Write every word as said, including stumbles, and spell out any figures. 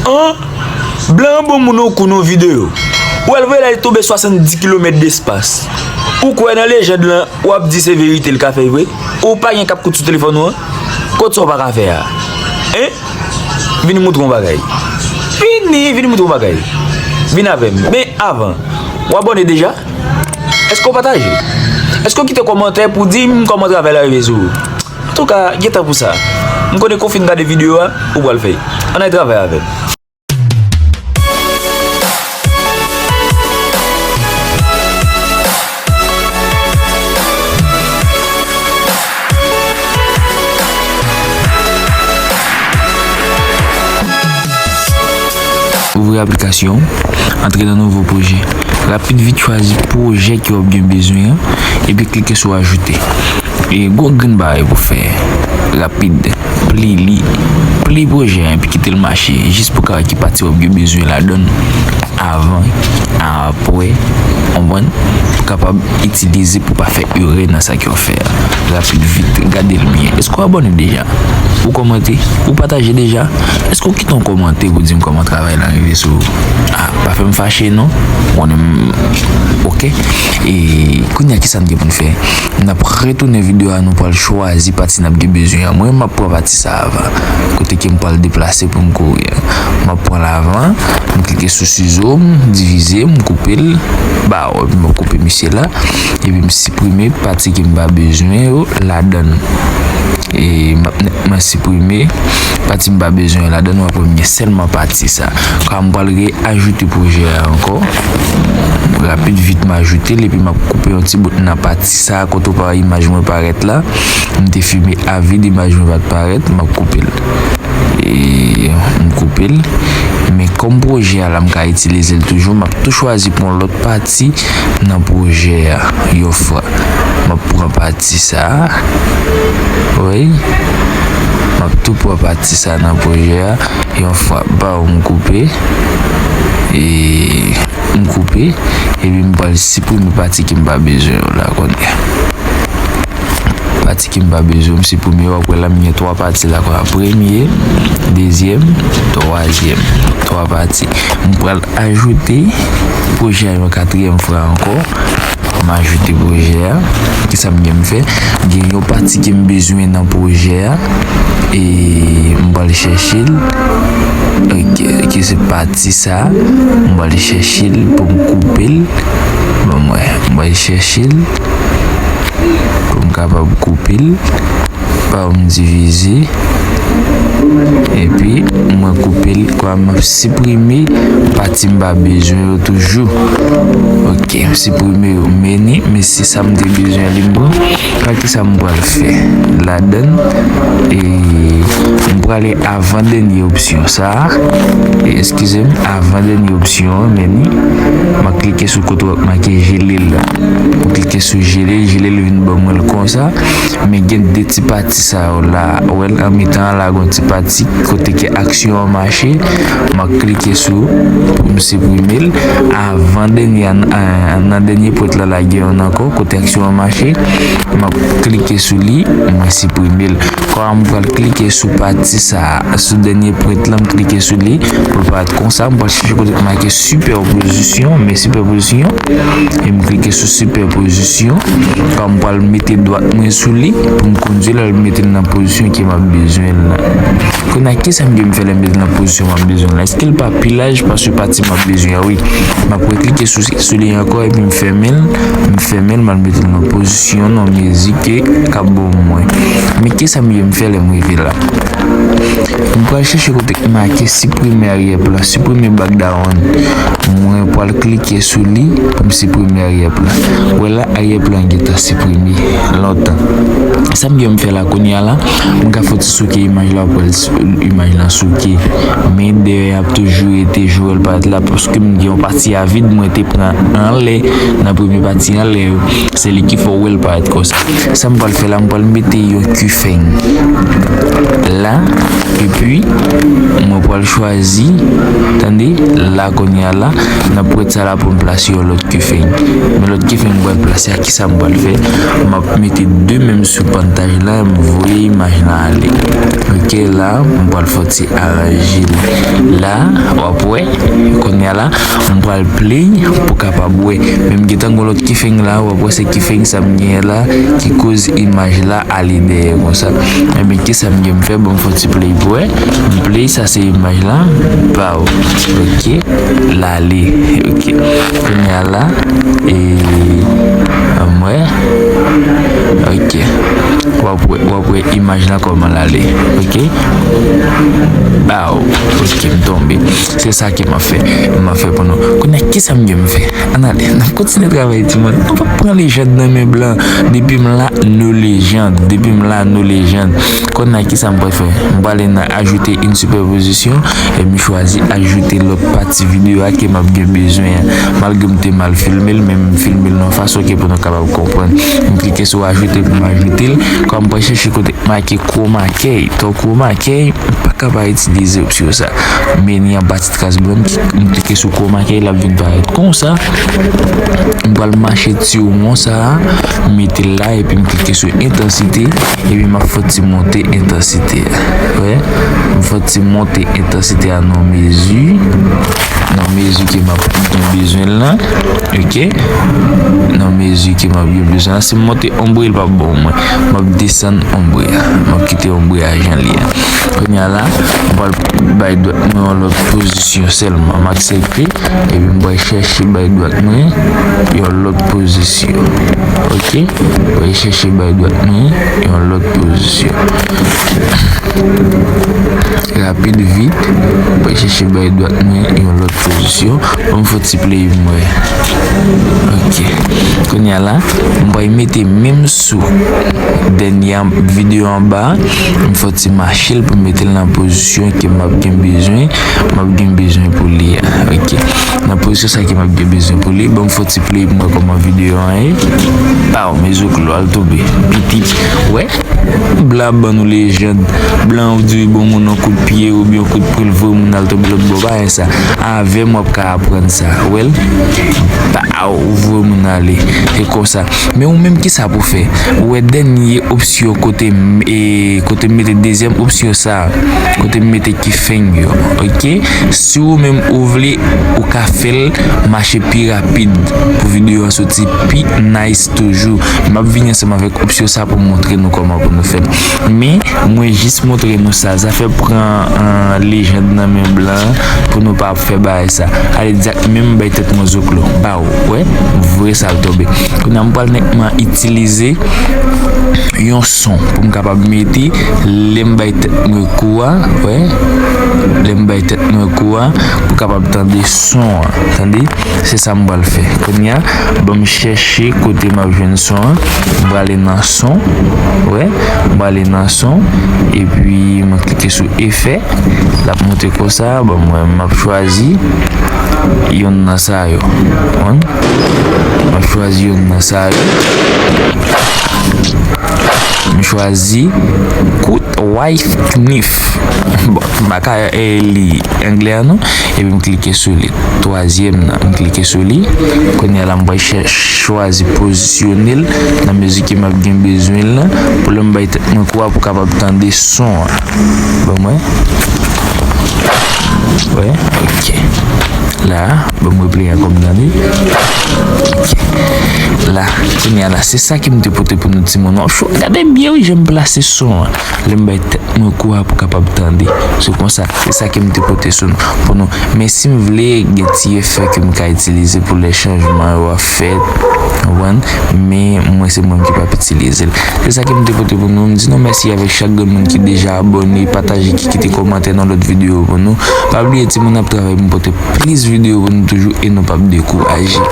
An, blan an bon moun ou kou nan videyo. Ou wè l vre la, li tonbe swasanndis kilomèt despas. Ou kwè nan lejand lan, w ap di se verite l ka fè vre? Ou pa gen k ap kout sou telefòn ou an? Kot sa w pa ka fè a? Hein? Vini moutre yon bagay. Vini, vini moutre yon bagay. Vin avè m. Men avan, w abòne deja? Èske w pataje? Èske w kite kòmantè pou di m kòman travay la rive sou ou? Antouka, gentan pou sa. M konnen kou w fin gade videyo a, ou pral fè. Ann al travay avè m. Ouvri aplikasyon, antre nan nouvo pwojè. Rapid vit chwazi pwojè ke w ap gen bezwen an, epi klike sou ajoute. E gwo grenn bagay pou fè. Rapid. Pli li. Pli pwojè an epi kite l mache. Jis pou ka wè ki pati w ap gen bezwen ladan l. Avan, apre, konprann? Pou kapab itilize pou pa fè erè nan sa ke w fè a. Rapid vit. Gade l byen. Èske w abòne deja? Ou kòmante? Ou pataje deja? Èske w kite yon kòmantè pou di m kòman travay la rive sou ou? Ah, pa fè m fache non. Konnen m, oke. E kounye a, kisa n gen pou n fè? N ap retounen videyo a, nou pral chwazi pati n ap gen bezwen an. Mwen, m ap pran pati sa a avan. Kote ke m pral deplase pou m kouri an. M ap pran l avan, m klike sou sizo, m divize, m koupe l, ba, epi m ap koupe misye la, epi m siprime pati ke m pa bezwen yo ladan l. E m ap nètman siprime pati m pa bezwen yo ladan l, m ap premye sèlman pati sa. Kwa m pral re ajoute pwojè a ankò. Rapid vit m ajoute l epi m ap koupe yon ti bout nan pati sa a kote w pa wè imaj mwen parèt la. M te filme avid, imaj mwen pa t parèt, m ap koupe l. E m koupe l. Men kòm pwojè a la m ka itilize l toujou, m ap tou chwazi pran yon lòt pati nan pwojè a yon fwa. M ap pran pati sa a. Wi. M ap tou pran pati sa a nan pwojè a. Yon fwa, ba, m koupe. E m koupe. Epi m pral siprime pati ke m pa bezwen yo la kounye a. Pati ke m pa bezwen, m siprime yo. W ap wè la, m gen twa pati la kounye a. Premye, dezyèm, twazyèm. Twa pati. M pral ajoute pwojè a yon katriyèm fwa ankò. M ajoute pwojè a. Kisa m gen m fè? Gen yon pati ke m bezwen nan pwojè a. E m pral chèche l. Ok, ki se pati sa. M pral chèche l pou m koupe l. Ban mwen, m pral chèche l. Pou m kapab koupe l. Pa m divize. Epi, mwen koupe l, kwa m ap siprime pati m pa bezwen yo toujou. Ok, m siprime yo. Meni, men se sa m te bezwen li m pran. Kwa kisa m pral fè ladan l? E m prale avan dènye opsyon sa a. E, eskize m, avan dènye opsyon an, meni. M ap klike sou kote w ap make jele l la. M klike sou jele l, jele l vin ban mwen l konsa. Men gen de ti pati sa yo la. Ou wè l an mitan an la, gon ti pati kote ke aksyon an mache. M ap klike sou pou m siprime l. Avan dènye an, an, nan dènye pwent la, la gen youn ankò kote aksyon an mache. M ap klike sou li, mwen siprime l. Kwa m pral klike sou pati sa a, sou dènye pwent la, m klike sou li. Pou l parèt konsa, m pral chèche kote k make sipèpozisyon, men sipèpozisyon. E m klike sou sipèpozisyon. Kwa m pral mete dwat mwen sou li pou m kondui l al mete l nan pozisyon ke m ap bezwen l la. Kounye a, kisa m gen m fè lè m mete l nan pozisyon m ap bezwen l la? Èske l pa pi laj pase pati m ap bezwen an? Wi. M ap reklike sou, sou li ankò epi m fèmen l. M fèmen l, m al mete l nan pozisyon nan mizik ke k ap bon mwen. Men kisa m gen m fè lè m rive la? M pral chèche kote k make siprime aryè plan, siprime background. Mwen pral klike sou li pou m siprime aryè plan. Wè la, aryè plan gentan siprime lontan. Sa m gen m fè la kounye a la, m ka fè w ti souke imaj la, w pral s-, imaj lan souke. Men dèyè a ap toujou rete, jan w wè l parèt la, paske m gen yon pati a vid mwen te pran anlè, nan premye pati anlè yo. Se li ki fè w wè l parèt konsa. Sa m pral fè la, m pral mete yon kifeng. La, epi mwen pral chwazi, tande, la kounye a la, nan pwèt sa la pou m plase yon lòt keyframe. Men lòt keyframe m pral plase a, kisa m pral fè? M ap mete de menm sou pantaj la, m voye imaj la ale. Ok, la, m pral fè ti aranje l. La, w ap wè, kounye a la, m pral play pou kapab wè. Men m gentan gon lòt keyframe la, w ap wè se keyframe sa m genyen la ki koz imaj la ale dèyè konsa. Ebyen, kisa m gen m fè? Bon, m fè ti play pou wè. M play, sa se imaj la. Baw. Ok. L ale. Ok. Kounye a la, e, ann wè. Ok. W ap wè, w ap wè imaj la kòman l ale. Ok. Baw. Ok, m tonbe. Se sa ke m ap fè. M ap fè pou nou. Kounye a, kisa m gen m fè? Ann ale, n ap kontinye travay, timoun. Nou p ap pran lejann nan men blan. Depi m la, nou lejann. Depi m la, nou lejann. Kounye a, kisa m pral fè? M prale nan ajoute une superposition, e m chwazi ajoute lòt pati videyo a ke m ap gen bezwen an. Malgre m te mal filme l, men m filme l nan yon fason ke pou nou kapab konprann. M klike sou ajoute pou m ajoute l. Kòm m pral chèche kote k make chroma key. Tan chroma key, m pa ka pa itilize opsyon sa. Men ni anba ti kras blan, m klike sou chroma key, l ap vin parèt konsa. M pral mache ti won sa a, m mete l la, epi m klike sou entansite, epi m ap fè ti monte entansite a. Wè, m fè ti monte entansite a nan mezi, nan mezi ke m ap gen bezwen l lan. Ok? Nan mezi ke m ap gen bezwen l lan. Si m monte ombre, l p ap bon mwen. M ap desann ombre a. M ap kite ombre a jan li a. Kounye a la, m pral bay dwèt mwen yon lòt pozisyon sèlman. M aksepte, epi m pral chèche bay dwèt mwen yon lòt pozisyon. Ok? M pral chèche bay dwèt mwen yon lòt pozisyon. Rapid, vit, m pral chèche bay dwèt mwen yon lòt pozisyon. Ban m fè ti play m wè. Ok. Kounye a la, m pral mete menm sou dènye videyo anba a, m fè ti mache l pou mete l nan pozisyon ke m ap gen bezwen, m ap gen bezwen pou li a. Ok. Nan pozisyon sa ke m ap gen bezwen pou li, ban m fè ti play m wè kòman videyo an ye. Baw, mezoklo, al tonbe. Pitit. Wè? Blan ban nou lejann. Blan ou di bon moun yon kout pye oubyen yon kout pwen, l voye moun al tonbe lòt bò. Pa gen sa. Avè m w ap ka aprann sa. Wè l? Baw, ou voye moun ale. Se konsa. Men ou menm, kisa pou fè? Ou wè dènye opsyon kote m, e, kote m mete dezyèm opsyon sa a, kote m mete keyframe yo. Ok? Si ou menm ou vle, ou ka fè l mache pi rapid pou videyo an soti pi nice toujou. M ap vini ansanm avèk opsyon sa pou montre nou kòman pou nou fè l. Men, mwen jis montre nou sa. Zafè pran, an, lejann nan men blan pou nou pa ap fè bagay sa. Ale dirèk, menm bay tèt mwen zoklo. Baw, wè, m voye sa l tonbe. Kounye a, m pral nètman itilize yon son pou m kapab mete lè m bay tèt mwen kou a, wè, lè m bay tèt mwen kou a, pou kapab tande son an, tande? Se sa m pral fè. Kounye a, ban m chèche kote m ap jwenn son an. M prale nan son. Wè, m prale nan son. Epi, mwen klike sou efè. L ap monte konsa. Bon, mwen, m ap chwazi yonn nan sa yo. Konprann? M ap chwazi yonn nan sa yo. M chwazi kout Wyclef. Bon, m pa ka, e, li anglè an non. Epi m klike sou li. Twazyèm nan, m klike sou li. Kounye a la, m pral chè-, chwazi pozisyone l nan mezi ke m ap gen bezwen l lan. Pou lè m bay tèt mwen kou a pou kapab tande son an. Ban mwen. Wè, ok. La, ban mwen play ankò m tande. Ok. La, kounye a la, se sa ke m te pote pou nou timoun. W ap cho-, gade byen wi jan m plase son an. Lè m bay tèt mwen kou a pou kapab tande. Se konsa, se sa ke m te pote sou nou, pou nou. Men si m vle, gen ti efè ke m ka itilize pou lè chanjman yo ap fèt, konprann? Men mwen se mwen ki p ap itilize l. Se sa ke m te pote pou nou. M di nou mèsi avèk chak grenn moun ki deja abòne, pataje, ki kite kòmantè nan lòt videyo pou nou. Pa bliye timoun, n ap travay pou n pote plis videyo pou nou toujou e nou p ap dekouraje.